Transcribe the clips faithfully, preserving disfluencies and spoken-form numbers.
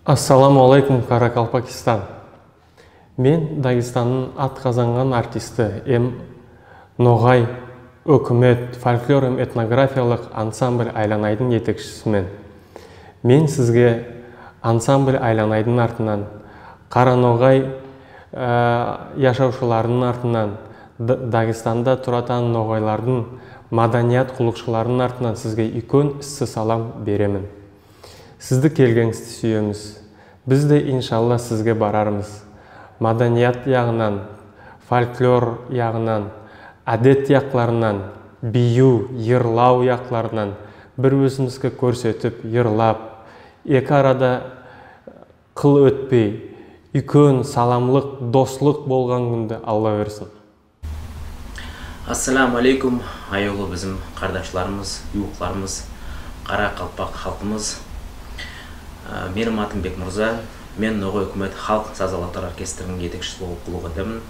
Ассаламу алейкум, Каракалпакистан. Мен Дагестандынъ ат казанган артисти эм «Ногай» оькимет фольклор эм этнографиялык ансамбль «Айланайдынъ» етекшисимен. Мен сизге ансамбль «Айланайдынъ» атыннан, караногай, аь, яшавшыларынынъ атыннан, Д-, Дагестанда туратаган ногайлардынъ маданият куллыкшыларынынъ атыннан сизге уьйкен исси салам беремен. Сизди келгенинъизди суьемиз. Биз де, иншалла, сизге барармыз. Маданият ягыннан, фольклор ягыннан, аьдет якларыннан, бийуьв, йырлав якларыннан бир оьзимизге коьрсетип, йырлап, эки арада кыл оьтпей, уьйкен саламлык, дослык болган куьнди Алла берсин. Ассаламу алейкум, аявлы бизим кардашларымыз, ювыкларымыз, каракалпак халкымыз. Аь, меним атым Бекмурза, мен «Ногай оькимет» халк саз алатай оркестрининъ етекшиси болып куллык этемен.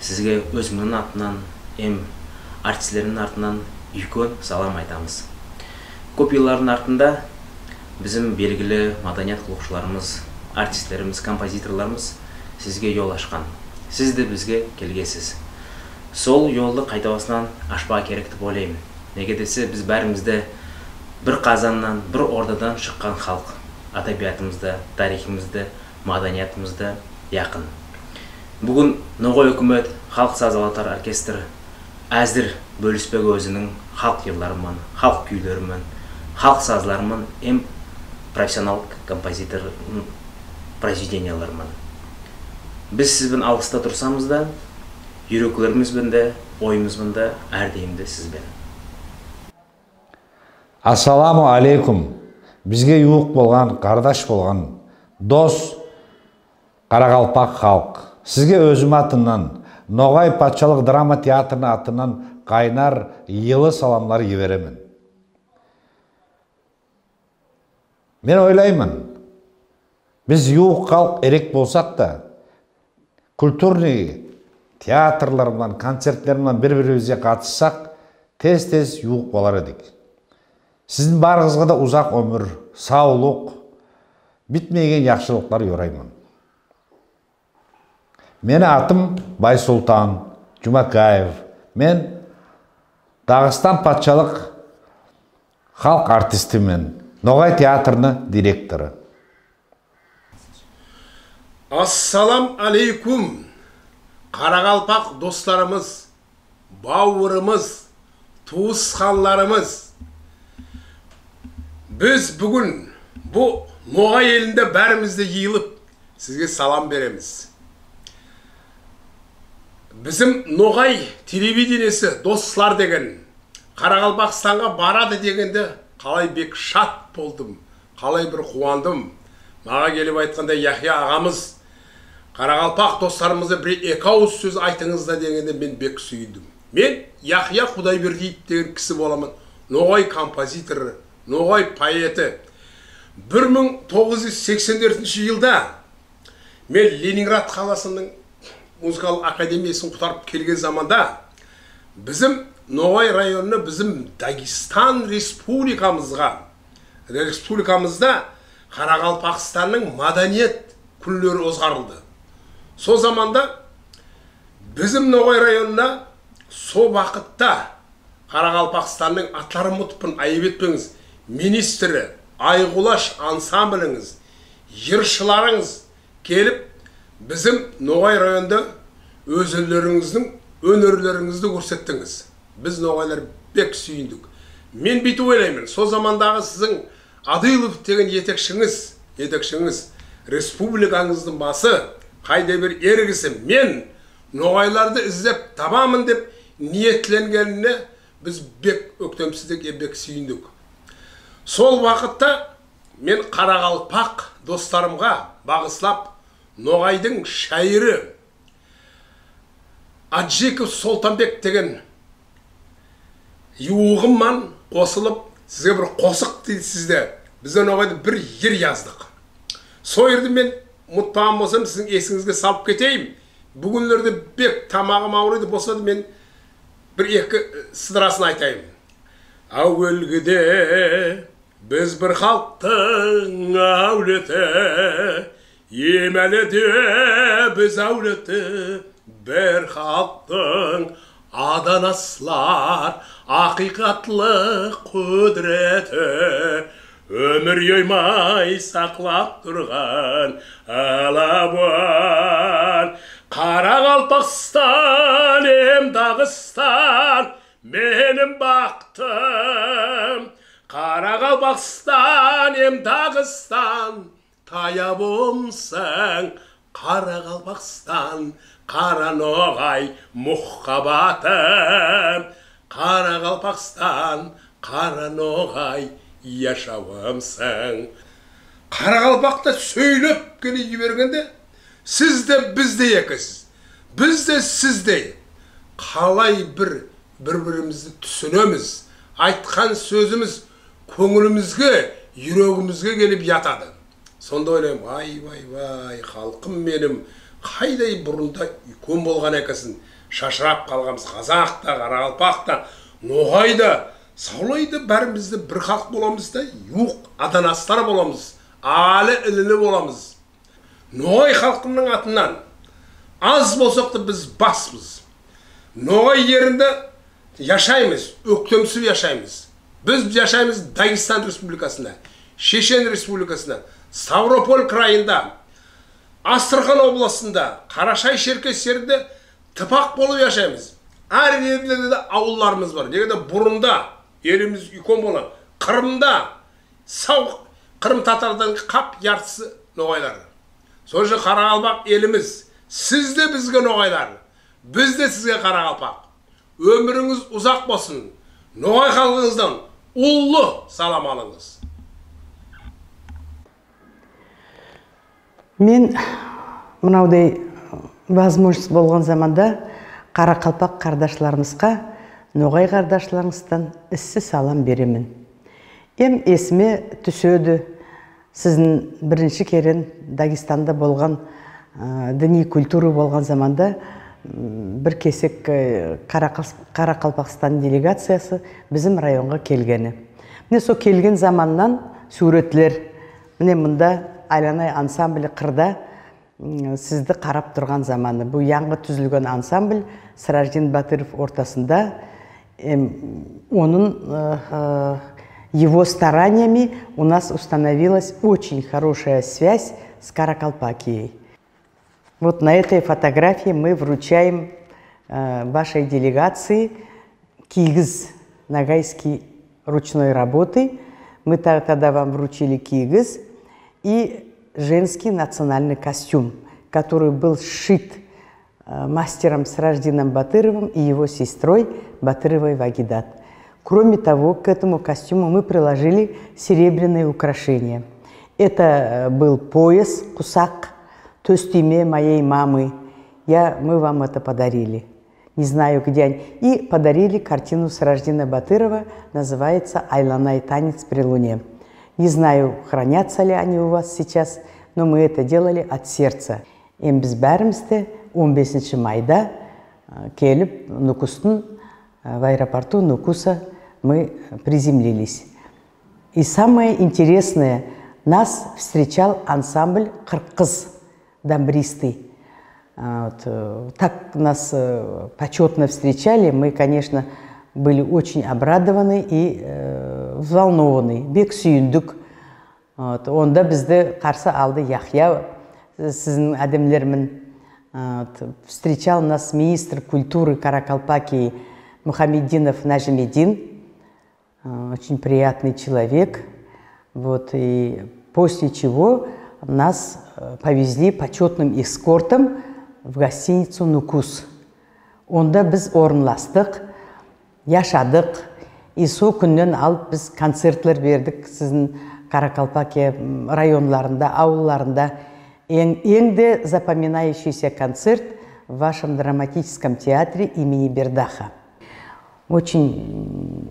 Сизге оьзимнинъ атыннан эм артистлердинъ атыннан уьйкен салам айтамыз. Коьп йыллардынъ артында бизим белгили маданият куллыкшыларымыз, артистлеримиз, композиторларымыз сизге йол ашкан. Сиз де бизге келгенсиз. Сол йолды кайтавасыннан ашпага керек деп ойлайман. Неге десе, биз баьримиз де бир казаннан, бир ордадан шыккан халк. Адабиатымыз да, тарихымыз да, маданиятымыз да якын. Буьгуьн «Ногай оькимет» халк саз алатай оркестри аьзир боьлиспеге оьзининъ халк йырлары ман, халк куьйлери мен, халк сазлары ман эм профессионал композитордынъ произведениялары ман. Биз сиз бен алгыста турсамыз да, юреклеримиз бен де, ойымыз бен де аьр дайым да сиз бен. Ассаламу алейкум. Бизге ювык болган, кардаш болган, дос каракалпак халк. Сизге оьзим атыннан, Ногай патшалык драма театрынынъ атыннан кайнар йылы саламлар йиберемен. Мен ойлайман, биз ювык халк эрек болсак та, культурный театрлар ман, концертлер ман бир-бирибизге катыссак, тез-тез ювык болар эдик. Сиздинъ барынъызга да узак оьмир, савлык, битмейген яхшылыклар йорайман. Меним атым Байсултан Джумакаев. Мен Дагестан патшалык халк артистимен, Ногай театрынынъ директоры. Ассалам алейкум, каракалпак досларымыз, бавырымыз, тувысханларымыз. Биз буьгуьн бу Ногай элинде баьримиз де йыйылып, сизге салам беремиз. Бизим Ногай телевидениеси «Дослар» деген Каракалпакстанга барады дегенде калай бек шат болдым, калай бир кувандым. Мага келип айтканда, Яхья агамыз, «Каракалпак досларымызга бир-эки авыз соьз айтынъыз да» дегенде, мен бек суьйиндим. Мен Яхья Кудайбердиев деген киси боламан, ногай композиторы, ногай поэти. Бир мынъ тогыз юз сексен тоьртинши йылда мен Ленинград каласынынъ музыкалык академиясын кутарып келген заманда бизим Ногай районына, бизим Дагестан республикамызга, республикамызда Каракалпакстаннынъ маданият куьнлери озгарылды. Сол заманда бизим Ногай районына сол вакытта Каракалпакстаннынъ, атларын мутыппан, айып этпенъиз, министри, «Айкулаш» ансамблинъиз, йыршыларынъыз келип, бизим Ногай районда оьзлеринъиздинъ оьнерлеринъизди коьрсеттинъиз. Биз, ногайлар, бек суьйиндик. Мен буьйтип ойлайман, сол замандагы сиздинъ Адылов деген етекшинъиз, етекшинъиз, республиканъыздынъ басы, кайдай бир эр киси, мен ногайларды излеп табаман деп ниетленгенине биз бек оьктемсидик, э, бек суьйиндик. Сол вакытта мен каракалпак досларымга багыслап, ногайдынъ шаири Аджиков Солтанбек деген ювыгым ман косылып, сизге бир косык дейди сизде. Биз де ногайда бир йыр яздык. Сол йырды мен мутпаган болсам, сиздинъ эсинъизге салып кетейим. Буьгуьнлерде бек тамагым авырыйды, болса да мен бир-эки, э, сыдырасын айтайым. Аьвелгиде Биз бир халктынъ аьвлети, эм аьли де биз аьвлети, бир халктынъ аданаслар, акыйкатлы кудырети, оьмир йоймай саклап турган алавын. Каракалпакстан эм Дагыстан меним бактым. Каракалпакстан эм Дагыстан таявымсынъ. Каракалпакстан, кара ногай мухаббатым. Каракалпакстан, кара ногай яшавымсынъ. Каракалпакта соьйлеп келе йибергенде, сиз де биздей экенсиз. Биз де сиздей. Калай бир бир-биримизди туьсинемиз. Айткан соьзимиз коьнъилимизге, юрегимизге келип ятады. Сонда ойлайман, вай, вай, вай, халкым меним, кайдай бурында уьйкен болган экенсинъ, шашырап калганмыз, казак та, каракалпак та, ногай да, савлай да баьримиз де бир халк боламыз да, ювык аданаслар боламыз, аьли-инили боламыз. Ногай халкымнынъ атыннан, аз болсак та биз баспыз. Ногай еринде яшаймыз, оьктемсип яшаймыз. Биз яшаймыз Дагестан Республикасында, Шешен Республикасында, Ставрополь крайында, Астрахань областында, Карашай-Шеркеш еринде тыпак болып яшаймыз. Аьр ерлерде де авылларымыз бар. Неге де бурында элимиз уьйкен болган. Кырымда сав кырым татардан кап яртысы ногайлар. Сол уьшин каракалпак элимиз, сиз де бизге ногайлар, биз де сизге каракалпак. Оьмиринъиз узак болсын. Ногай халкынъыздан уллы салам алынъыз. Мен мынавдай возможность болган заманда каракалпак кардашларымызга, ногай кардашларымыздан исси салам беремен. Эм эсиме туьседи, сизинъ биринши кере Дагестанда болган, аь, дини культура болган заманда, м, бир кесек, аь, Каракал-, Каракалпакстан делегациясы бизим районга келгени. Мине, сол келген заманнан суьвретлер. Мине, мунда «Айланай» ансамбли кырда, м, сизди карап турган заманы. Бу янъы туьзилген ансамбль, Сраждин Батыров ортасында. Эм, онынъ, э, э, его стараниями у нас установилась очень хорошая связь с Каракалпакией. Вот на этой фотографии мы вручаем, э, вашей делегации кийиз ногайский ручной работы. Мы та-, тогда вам вручили кийиз и женский национальный костюм, который был сшит, э, мастером Сраждином Батыровым и его сестрой Батыровой Вагидат. Кроме того, к этому костюму мы приложили серебряные украшения. Это, э, был пояс, кусак, тоьстуьйме моей мамы. Я, мы вам это подарили. Не знаю, где они. И подарили картину Сраждина Батырова, называется «Айланай, танец при луне». Не знаю, хранятся ли они у вас сейчас, но мы это делали от сердца. Эм биз баьримиз де он бесинши майда, э, келип, Нукустынъ, э, в аэропорту Нукуса мы приземлились. И самое интересное, нас встречал ансамбль «Кырк кыз» дамбристый. А, вот, э, так нас, э, почётно встречали, мы, конечно, были очень обрадованы и, э, взволнованы. Бек суьйиндик. Вот, онда бизди карсы алды Яхья, сизинъ аьдемлер мен. Вот, встречал нас министр культуры Каракалпакии Мухамеддинов Нажимеддин. Э, очень приятный человек. Вот, и после чего нас, э, повезли почётным эскортом в гостиницу «Нукус». Онда биз орынластык, яшадык. И сол куьннен алып биз концертлер бердик сизинъ Каракалпакия, м, районларында, авылларында. Энъ, энъ де запоминающийся концерт в вашем драматическом театре имени Бердаха. Очень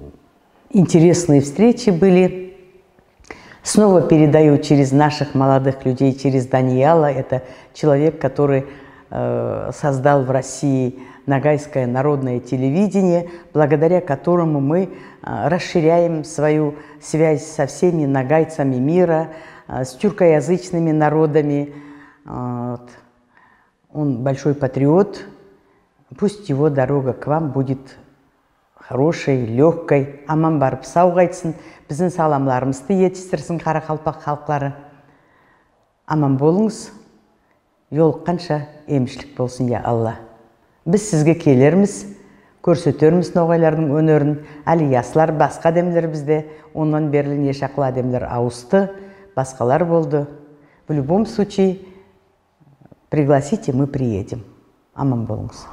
интересные встречи были. Снова передаю через наших молодых людей, через Даниэла. Это человек, который, э, создал в России Ногайское народное телевидение, благодаря которому мы а, расширяем свою связь со всеми ногайцами мира, а, с тюркоязычными народами. Вот. Он большой патриот. Пусть его дорога к вам будет хорошей, легкой. Аман барып сав кайтсын. Бизим саламларымызды етистирсин каракалпак халклары. Аман болынъыз. Йолыкканша эмишлик болсын, я Алла. Биз сизге келермиз, коьрсетермиз ногайлардынъ оьнерин. Аьли яслар, баска аьдемлер бизде. Оннан берли не шаклы аьдемлер авысты, баскалар болды. В любом случае, пригласите, мы приедем. Аман болынъыз.